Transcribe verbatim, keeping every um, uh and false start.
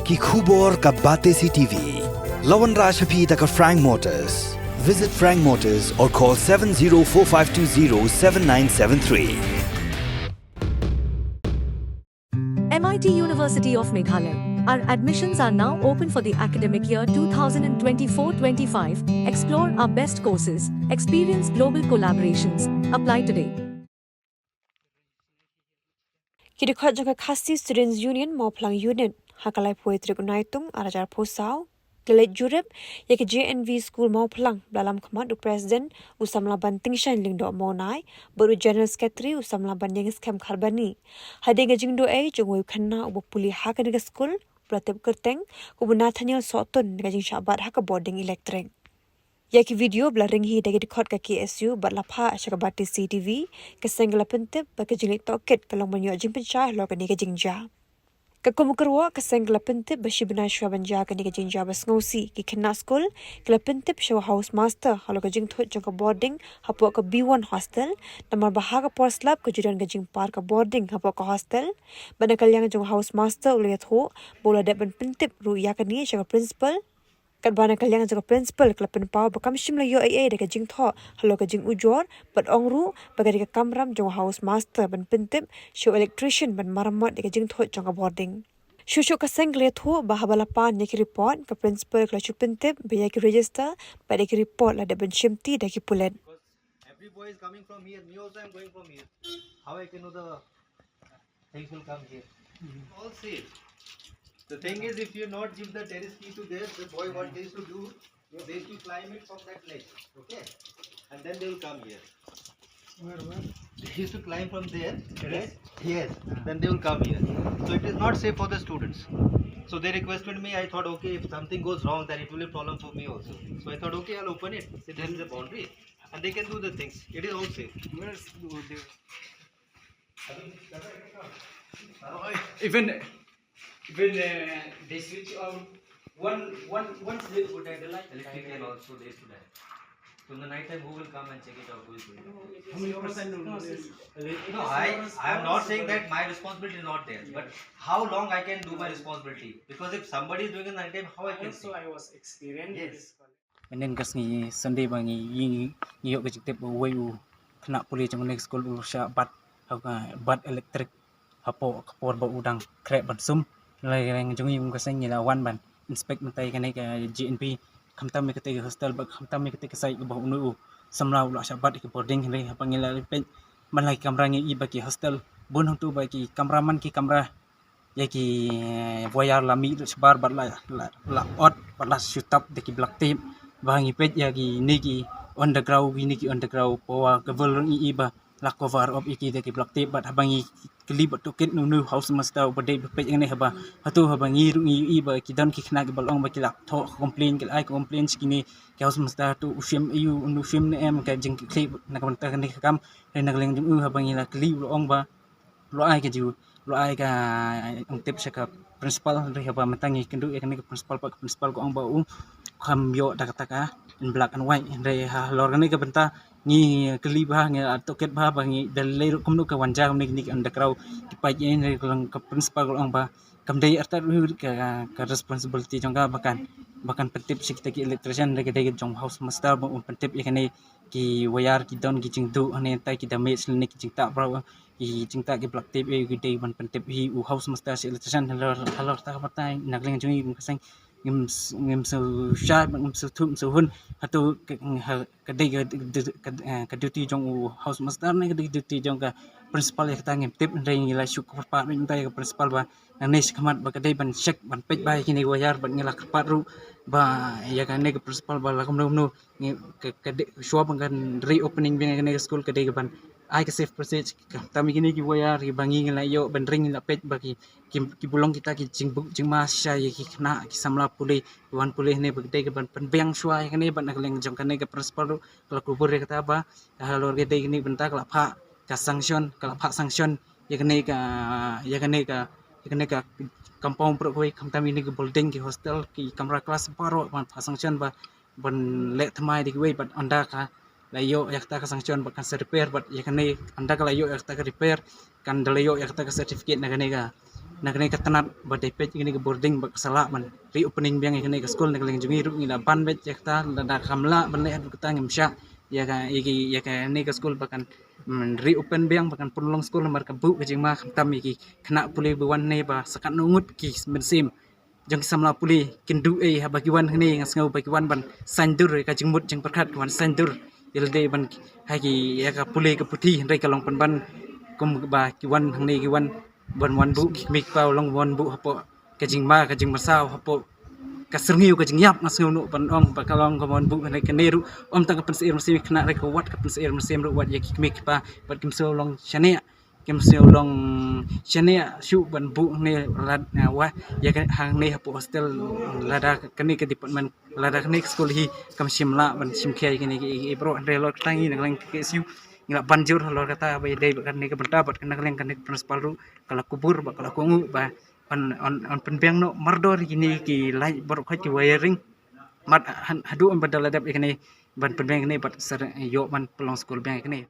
Ki khubor ka Batesi T V. La wanrah sha phi da ka Frank Motors. Visit Frank Motors or call seven zero four five two zero seven nine seven three. M I T University of Meghalaya. Our admissions are now open for the academic year two thousand twenty-four twenty-five. Explore our best courses, experience global collaborations. Apply today. Ki dkhot jong ka Khasi Students Union Mawphlang Unit ha ka laiphew tarik u Naitung ar hajar phew saw ki la leit jurip ïa ka J N V School Mawphlang, ba la lam khmat u President u samla ban Tingshan Lyngdoh Mawnai bad u General Secretary u samla ban Ïengskhem Kharbani. Hadien ka jingduh ei jong uwei u khynnah uba pule ha kane ka skul, ba la tip kyrteng kum u Nathaniel Sohtun, na ka jingshah bat ha ka bording elektrik. Ïa ki video ba la ring hi da ki dkhot ka K S U bad la phah sha ka Batesi T V, ka seng ka la pyntip ba ka jingleit tohkit ka long ban ïoh jingpynshai halor kane ka jingjia. Katkum u kyrwoh, ka seng ka la pyntip ba shi bnai shuwa ban jia kane ka jingjia ba sngewsih, ki khynnah skul ki la pyntip sha u house master halor ka jingthut jong ka bording hapoh ka B one hostel, namar ba ha ka por slap ka ju don ka jingpar ka bording hapoh ka hostel. Bad na ka liang jong u house master u la ïathuh ba u la dep ban pyntip ruh ïa kane sha ka principal. Katba na ka liang jong ka principal ka la pynpaw ba kam shym la ïoh ei ei da ka jingthoh halor ka jingujor, bad ong ruh ba ka dei ka kamram jong u house master ban pyntip sha u electrician ban maramot ïa ka jingthut jong ka bording. Shuh shuh ka seng ka la ïathuh ba haba la pan ïa ki report, ka principal ka la shu pyntip ba ïa ki register bad ïa ki report la dep ban shim ti da ki pulit. Every boy is coming from here. Me also, I'm going from here. How I can know the things will come here? All safe. The thing is, if you not give the terrace key to there, the boy what they used to do, they used to climb it from that ledge, okay? And then they will come here. Where, where? They used to climb from there, right? Yes. Then they will come here. So it is not safe for the students. So they requested me, I thought, okay, if something goes wrong, then it will be a problem for me also. So I thought, okay, I'll open it. See, this is the boundary. And they can do the things. It is all safe. Where's the, the even even uh, they switch on one one one slip would have the light. Electric can also, they used to die. So in the night time, who will come and check it out? Who is going to? How many percent will this? No, I, I am not saying that my responsibility is not there, but how long I can do my responsibility? Because if somebody is doing in the night time, how I can Also, see? I was experienced Yes. this college. Mynnin ka sngi Sunday ba ngi ngi ngi ïoh ka jingtip ba uwei u khynnah pule jong ka school u shah bat ha ka bat elektrik hapoh ka por ba u dang khreh ban sum. Lei lei jong ngi kum ka seng ngi la wan ban inspect mynta ïa kane ka J N V, khamtam ïa kata ka hostel bad khamtam ïa kata ka site kaba uno u samla u la shah bat ïa ka bording. Hynrei haba ngi la peit man la ki kamra ngi i ba ki hostel bun hangtu ba ki kamra man ki kamra ïa ki wire la mih lut shabar bad la la la ot bad la shu tap da ki black tape. Ba ngi peit ïa kine ki underground, kine ki underground power cable ruh ngi i ba la cover up ïa ki da ki black tape. Bad haba ngi kylli bad tohkit na une u house master uba dei ba peit ïa kane, haba hato haba ngi ruh ngi i ba ki don ki khynnah kiba long ba ki la thoh complain, ki la ai complain sha kine ki house master, hato u shim aiu, u shim ne em ka jingkitkhlieh na ka bynta kane ka kam. Hynrei na ka liang jong u haba ngi la kylli u la ong ba u la ai ka ju, u la ai ka, ong tip sha ka principal. Hynrei haba mynta ngi kynduh ïa kane ka principal, ba ka principal ka ong ba u kham ïoh da kata ka in black and white. Hynrei halor kane ka bynta ngi kylli bha, ngi la tohkit bha ba ngi da lei ruh kumno ka wan jia kumne kine ki underground ki paip. Hynrei ka principal ka ong ba kam dei artat ruh ka, ka responsibility jong ka ba kan, ba kan pyntip sha kita ki electrician. Hynrei ka dei jong house master ba un pyntip ïa kane ki wire ki don ki jingduh, hynrei tai ki damage lane ki jingtah brau, ki jingtah ki black tape, eh, ki dei ban pyntip hi u house master sha electrician. Halor, halor ta ka bynta na ka liang jong ngi kum ka seng ngim s- ngim sngewshai, ngim sngewthuh, ngim sngewhun hato ka, ha, ka dei ka, ka, eh, ka duty jong u house master ne ka dei duty jong ka principal, ïa kata ngim tip. Hynrei ngi la shu kyrpad mynta ïa ka principal ba nangne shakhmat ba ka dei ban check ban peit ba ïa kine ki wire, bad ngi la kyrpad ruh ba ïa kane ka principal ba la kumno kumno ngi ka, ka dei shuwa ban kan reopening biang ïa kane ka school ka dei ka ban ai ka safe passage. Khamtam ïa kine ki wire kiba ngi ngi la ïoh ban ring, ngi la peit ba ki, ki, ki ba long kita ki jingbuh jingma shisha ïa ki khynnah ki samla pule, ki wan pule hangne, ba ka dei ka ban pynbiang shuwa ïa kane. Bad na ka liang jong kane ka principal ruh ka la kubur ïa kata ba halor ka dei kane ka bynta ka la phah ka sanction, ka la phah sanction ïa kane ka, ïa kane ka, ïa kane ka compound baroh kawei, khamtam ïa kane ka building, ki hostel, ki kamra class baroh ban phah sanction ba ban leh thymmai da kiwei. Bad ynda ka la ïoh ïa kata ka sanction ba kan sa repair, bad ïa kane ynda ka la ïoh ïa kata ka repair kan da la ïoh ïa kata ka certificate na kane ka na kane ka tnat ba dei peit ïa kane ka boarding ba ka sa lah ban reopening biang ïa kane ka skul. Na ka liang jong ngi ruh ngi la ban beit ïa kata, lada kam lah ban leh haduh katta ngim shah ïa ka, ïa ki, ïa kane ka skul ba kan, mm, reopen biang, ba kan pynlong skul namar ka buh ka jingma khamtam ïa ki khynnah pule ba wan hangne ba sa katno ngut ki mynsiem jong ki samla pule kin duh ei haba ki wan hangne. Nga sngew ba ki wan ban saiñdur ïa ka jingmut jingpyrkhat, ki wan saiñdur ïa lade ban ha ki, ïa ka pule ka puthi, hynrei ka long pynban kum ba ki wan hangne, ki wan ban wan buh ki kmie ki kpa, long wan buh hapoh ka jingma ka jingmynsaw, hapoh ka syrngiew ka jingïap. Nga sngew noh ban ong ba ka long ka wan buh hangne, kane ruh ym tang ka pynsyier mynsiem ïa ki khynnah, hynrei ka wat ka pynsyier mynsiem ruh wat ïa ki kmie ki kpa, bad kim sngew long shaniah, kim sngew long shaniah shuh ban buh hangne lad, ah, wah ïa ka hangne hapoh hostel, lada kane ka department, lada kane ka skul hi kam shym lah ban shim khia ïa kine ki, ki, ki briew. Hynrei halor kata ngi na ka liang ka K S U ngi la ban jur halor kata ba ïadei bad kane ka bynta, bad na ka liang kane ka principal ruh ka la kubur bad ka la kohnguh ba yn, yn, yn pynbiang noh mardor ïa kine ki light baroh khoit, ki wiring, bad haduh ynda la dep ïa kane ban pynbiang ïa kane bad sa ïoh ban pynlong skul biang ïa kane.